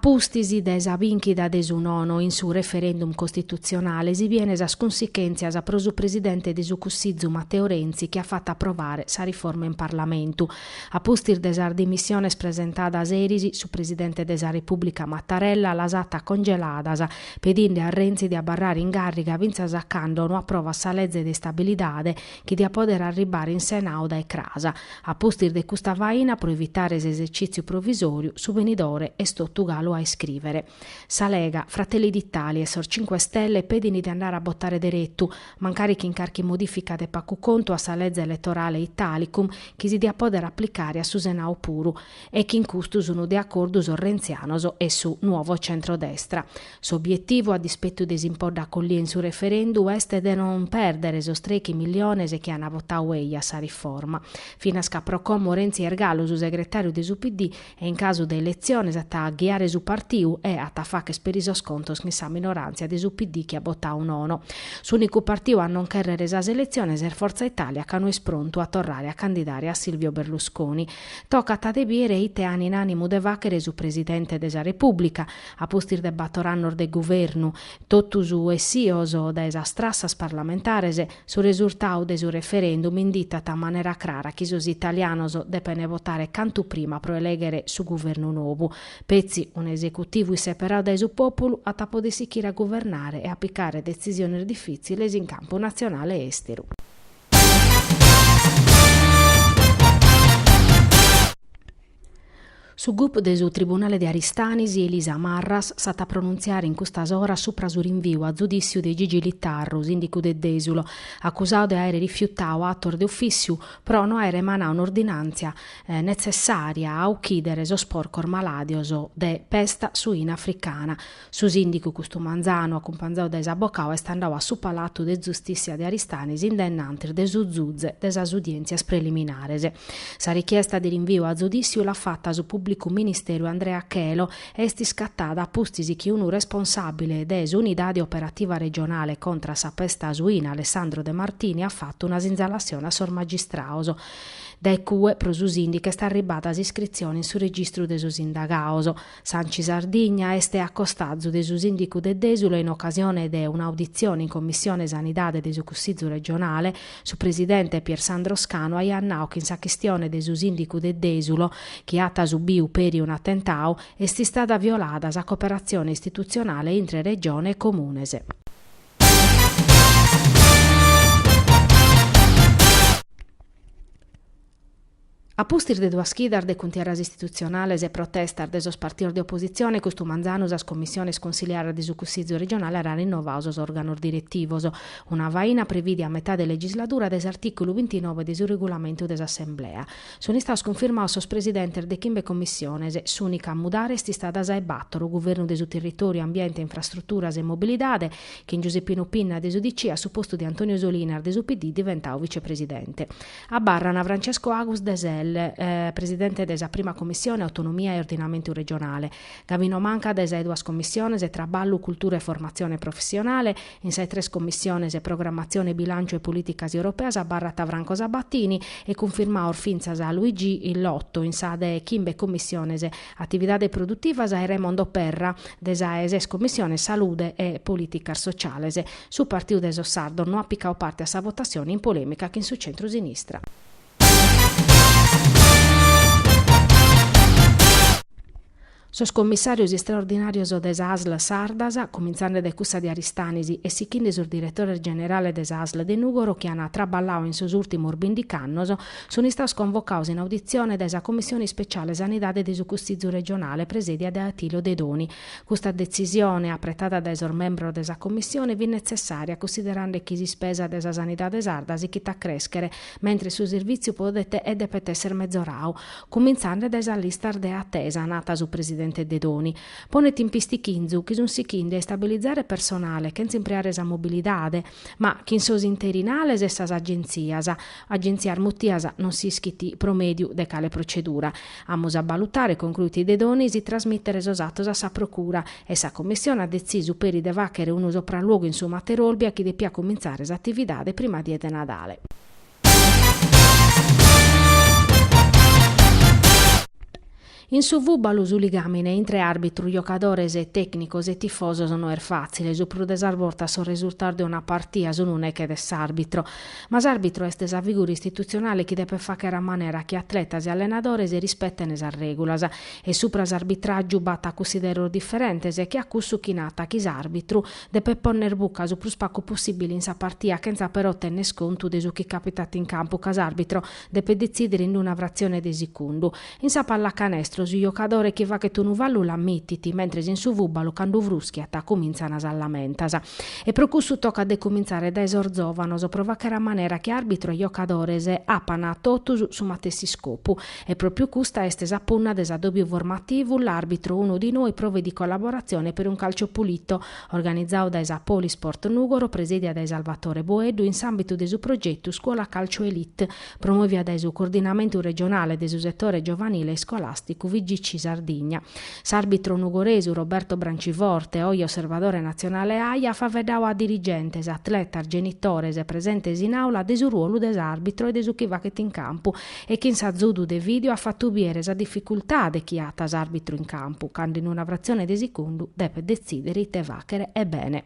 pustis de sa bìnchida de su nono in su referendum costitutzionale si bien sas cunsichèntzias pro su presidente de su Cussizu Matteo Renzi chi at fatu aprovare sa riforma in Parlamentu. A pustis de sas dimissiones presentadas eris, su presidente de sa Repùblica Mattarella las at congeladas, pedinde a Renzi de abarrare in gàrriga fintzas a cando no aprovat sa leze de istabilidade chi diat pòdere arribbare in Senadu dae cras. A pustis de custa faina, pro evitare s'esercìtziu provisòriu, su benidore est totu galu a iscrìvere. Sa Lega, Fratelli d'Italia e sos Cinque Stelle pedint de andare a botare deretu, mancari chin carchi modìfica de pacu contu a sa leze eletorale Italicum chi si diat pòdere aplicare a su Senadu puru, e chin custu sunt de acordu sos rentzianos e su Nuovo Centrodestra. S'obietivu, a dispetu de s'impodda collia in su referendu, est de non pèrdere sos trèichi milliones chi ant votadu eja a sa riforma. Finas ca pro como Renzi est galu su segretàriu de su PD e in casu de eletziones at a ghiare su partiu e at a fàghere peri sos contos chin sa minoràntzia de su PD chi at botadu nono. S'ùnicu partiu a non chèrrere sas eletziones est Forza Italia ca no est prontu a torrare a candidare a Silvio Berlusconi. Tocat de bìere ite an in ànimu de fàghere su presidente de sa Repùblica, a pustis de bator annos de guvernu, totus essios dae sas trassas parlamentares, su resurtadu de su referendum inditat a manera crara chi sos italianos depent votare cantu prima pro elèghere su guvernu nou. Petzi un'esecutivu isseperadu dae su pòpulu at a poder sichire a guvernare e a picare detzisiones difìtziles in campu natzionale e èsteru. Su gup de su Tribunale de Aristanis, Elisa Marras, s'at a pronuntziare in custas oras supra su rinviu a zudìssiu de Gigi Littarru, sìndicu de Dèsulo, acusadu de àere rifiutadu atos de ufìssiu pro no àere emanadu un'ordinàntzia netzessària a uchìdere sos porcos malàdios de pesta suina africana. Su sìndicu custu manzanu, acumpanzadu dae s'abocadu, est andadu a su Palatu de Zustìssia de Aristanis in dae innantis de su zuze de sas udièntzias preliminares. Sa richiesta de rinviu a zudìssiu l'at fata su pùblicu ministeru Andrea Chelo e est iscatada a pustis chi unu responsàbile de s'Unidade Operativa Regionale contra sa pesta suina, Alessandro De Martini, at fatu una sinzalassione a sos magistrados. Dae cue, pro su sìndicu est arribada s'iscritzione in su registru de sos indagados. S'Anci Sardigna est a costazu de su sìndicu de Dèsulo in ocasione de un'auditzione in Commissione Sanidade de su Cussizu regionale, su presidente Pier Sandro Scanu aiat nau chi in sa chistione de su sìndicu de Dèsulo, chi at subiu peri un'atentau, est istada violada sa cooperatzione istitutzionale intre Regione e Comunes. A pustis de duas chidas de cuntierras istitutzionales e protestas de sos partidos de opositzione, custu manzanu sas commissiones consiliares de su Cussizu regionale ant rinnovadu sos òrganos diretivos. Una faina prevìdia a metade legisladura dae s'artìculu bintinoe de su regulamentu de s'Assemblea. Sunt istados cunfirmados sos presidentes de chimbe commissiones. S'ùnica a mudare est istada sa 'e bàtoro, Guvernu de su Territòriu, Ambiente, Infrastruturas e Mobilidade, chin Giuseppino Pinna de s'UDC a su postu de Antonio Solinas de su PD diventadu vicepresidente. Abarran Francesco Agus de SEL, presidente de sa prima commissione Autonomia e Ordinamentu Regionale, Gavino Manca de sa 'e duas commissiones Traballu, Cultura e Formatzione Professionale, in sa 'e tres commissiones Programmatzione, Bilànciu e Polìticas Europeas abarrat Franco Sabatini e cunfirmados fintzas Luigi Lotto in sa de chimbe commissiones Atividades Produtivas e Raimondo Perra de sa 'e ses commissiones Salude e Polìticas Sociales. Su Partiu de sos Sardos no at picadu parte a sa votassione in polèmica chin su centru-sinistra. Sos commissàrios istraordinàrios de sa ASL sardas, cumintzende dae cussa de Aristanis e sichinde sos diretores generales de sa ASL de Nùgoro chi ant traballadu in sos ùrtimos bìndich'annos, sunt istados convocados in auditzione dae sa Commissione Ispeciale Sanidade de su Cussizu Regionale presèdia dae Attilio Dedoni. Custa detzisione, apretada dae sos membros de sa Commissione, fit netzessària cussiderande chi s'ispesa de sa sanidade sarda sichit a crèschere, mentres su servìtziu podet e depet èssere mezoradu, cumintzande dae sas listas de atesa, nat su presidente Dedoni. Ponet in pistichinzu chi sunt sichinde a istabilizare personale chentza impreare sa mobilidade, ma chin sos interinales e sas agentzias, agentzias mutias non s'ischit pro mèdiu de cale procedura. Amus a balutare, concruit Dedoni, si trasmìtere sos atos a sa Procura e sa Commissione at detzisu peri de fàghere unu sopralluogu in su Mater Olbia chi depiat cumintzare s'atividade prima die de Nadale. In su fùbalu su ligàmine intre àrbitru, jocadores, tècnicos e tifosos no est fàtzile, su prus de sas bortas sos resurtados de una partia sun neche de s'àrbitro. Ma s'àrbitro est sa figura istitutzionale chi depet fàghere a manera chi atletas e allenadores rispeten sas règulas. E supra s'arbitràgiu b'at cussideros diferentes, che a cussu chi nat chi s'àrbitru depet pònnere buca su prus pagu possìbile in sa partia chentza però tenner contu de su chi càpitat in campu ca s'àrbitro depet detzìdere in una fratzione de sicundu. In sa pallacanestro su jocadore chi faghet unu fallu l'ammitit, mentres in su fùbalu cando frùschiat cumintzan sas lamentas. E pro cussu tocat de cumintzare dae sos zòvanos pro fàghere a manera chi àrbitru e jocadores apan totus su matessi iscopu. E pròpiu custa est sa punna de s'addòbiu formativu L'arbitro uno di noi prove di collaborazione per un calcio pulito, organizadu dae sa Polisport Nùgoro presèdia dae Salvatore Boeddu in s'àmbitu de su progetu Scuola Calcio Elite, Promòvia dae su Coordinamentu regionale de su setore giovanile e iscolàsticu FIGC Sardigna. S'àrbitro nugoresu Roberto Branciforte, oje osservadore natzionale AIA, at faeddadu a dirigentes, atletas, genitores presentes in àula de su ruolu de s'àrbitro e de su chi faghet in campu e chin s'azudu de vìdeo at fatu bìere sa dificultade chi at s'àrbitru in campu cando in una fratzione de sicundu depet detzìdere ite fàghere e bene.